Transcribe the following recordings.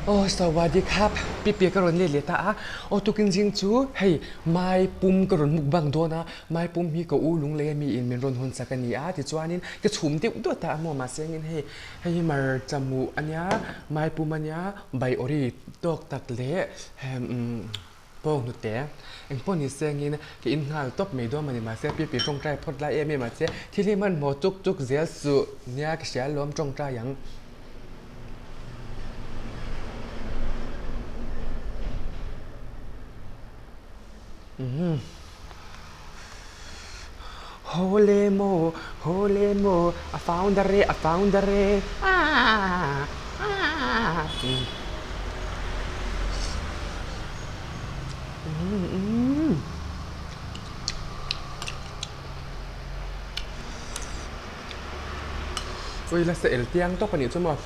Aw Sawadi khap pipi ka rawn let leh ta a, aw tukin zing chu hei mai pum ka rawn mukbang dawn a, mai pum hi ka u lunglei ami in min rawn hawn chak a ni a, tichuanin ka chhum deuh dawt a maw mahse engin hei hei hi hmarcha muh a nia mai pum a nia bai awri tawk tak leh umm pawng hnute engpawh ni se engin ka in nghal tawp mai dawn a ni mahse pipi tawngtai phawt lai em em a che thil hi hmanhmawh chuk chuk zel suh nia ka hria alawm tawngtai ang. Hawle maw hawle maw a founder e a founder e aah aah. Ui la sa el tiang tawp a nih chu maw.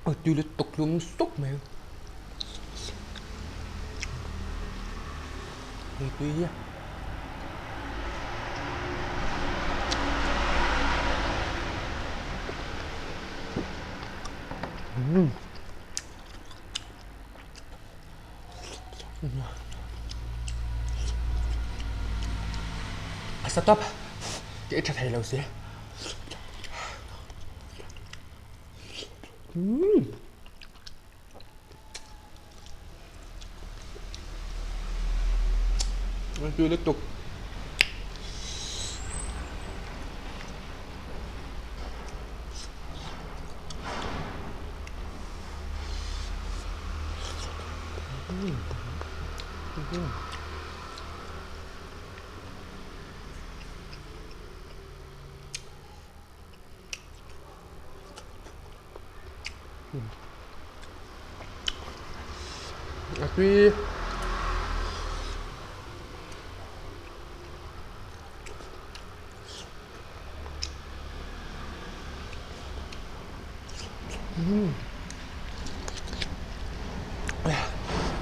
A tui lutuk tlum sup mai. Hei tui hi. A sa tawp tih tha thei lo si. A tui lutuk. A tui.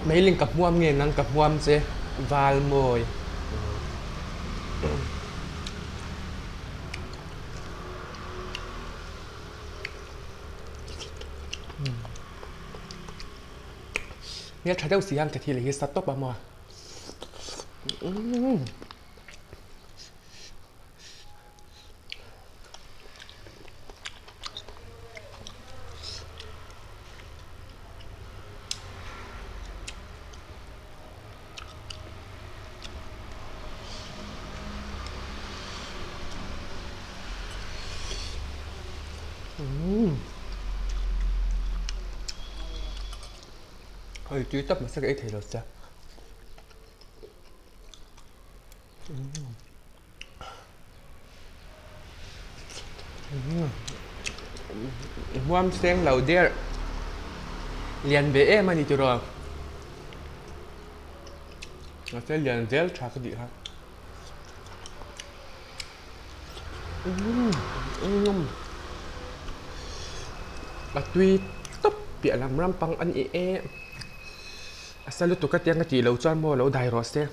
Meiling ka hmuam nge nang ka hmuam che val mawi. Hmel tha deuh si hian ka thil hi sa tawp a maw. Hei tui tak mahse ka ei thei lo che. Huam seng lo der lian ve em a ni tiraw mahse lian zel tha ka tih kha a tui tawp piah lam ram pang a ni e a sa lutuk a tiang ka tih loh chuan maw lo dai rawh se.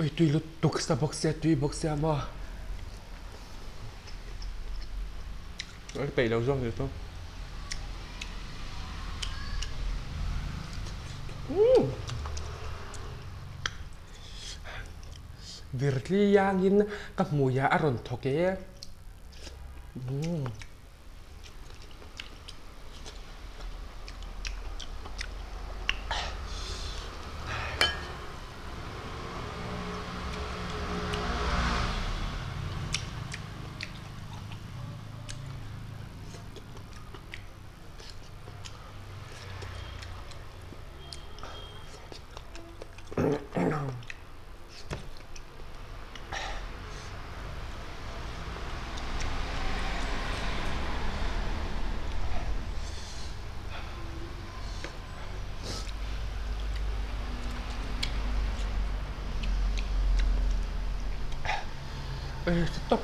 Ui tui lutuk sa bawk sia tui bawk sia maw ka peih lo zawk ni chu umm. Virtli iangin ka hmuiah a rawn thawk e. Umm. Stop.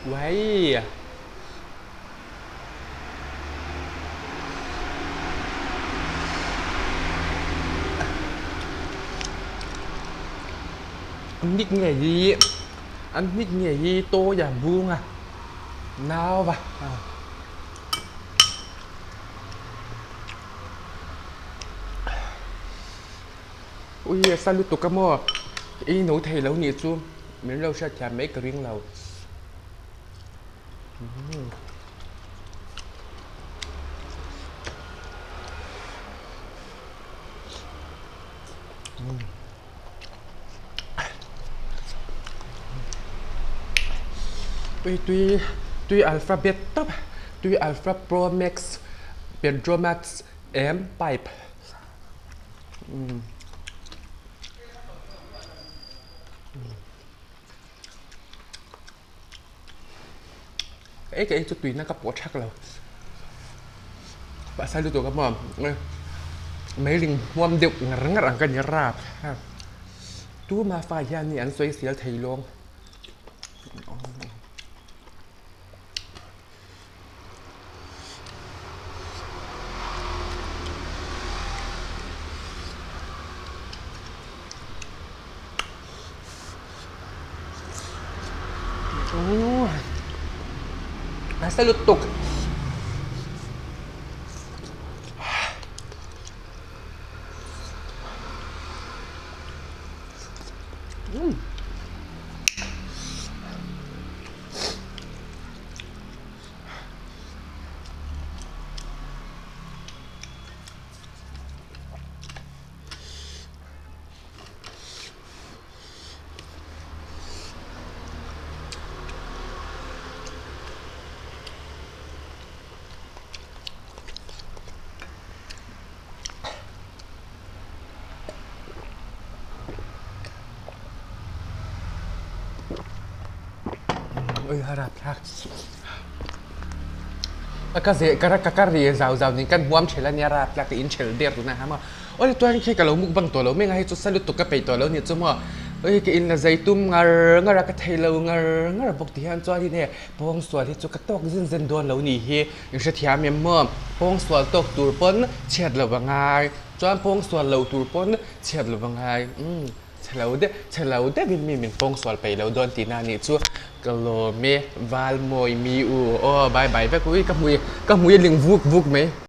Uai. An hnik ngei hi an hnik ngei hi tawi a bung a nau va. Ui a sa lutuk a maw i no thei lo nih chu min lo hriatthiam mai ka ring lo. Tui tui tui alphabet tawp tui alpha pro max pedro max m pipe. Ei ka ei chu tuina ka pawh thak lo mahse lutuk a maw meiling hmuam deuh ngar ngar ang ka ni rap tuma fa hian ni an sawi sel thei lawng. Nasa lutuk. Ui a rap thlak. A ka zeh ka ka ka ri zau zau nin kan huam thel ania rap tlak in thel der tuna ha maw. Oi tuan khi ka lo mukbang tawh lo mai nga hei chu sa lutuk ka peih tawh lo nih chu maw. Oi ka in la zai tum ngar ngar a ka thei lo ngar ngar bawk ti hian chuan in e pawngsual hi chu ka tawk zin zen dawn lo nih hi. In hrethiam em maw? Pawngsual tawk tur pawn chhiat lo a ngai. Chuan pawngsual lo tur pawn chhiat lo a ngai. Umm chhe lo deuh chhe lo deuhin mi min pawngsual peih lo dawn tihna a nih chu. Ka lawm e, Valmawi mi u. Aw bye bye vek ui ka hmui ka hmui a ling vuk vuk mai.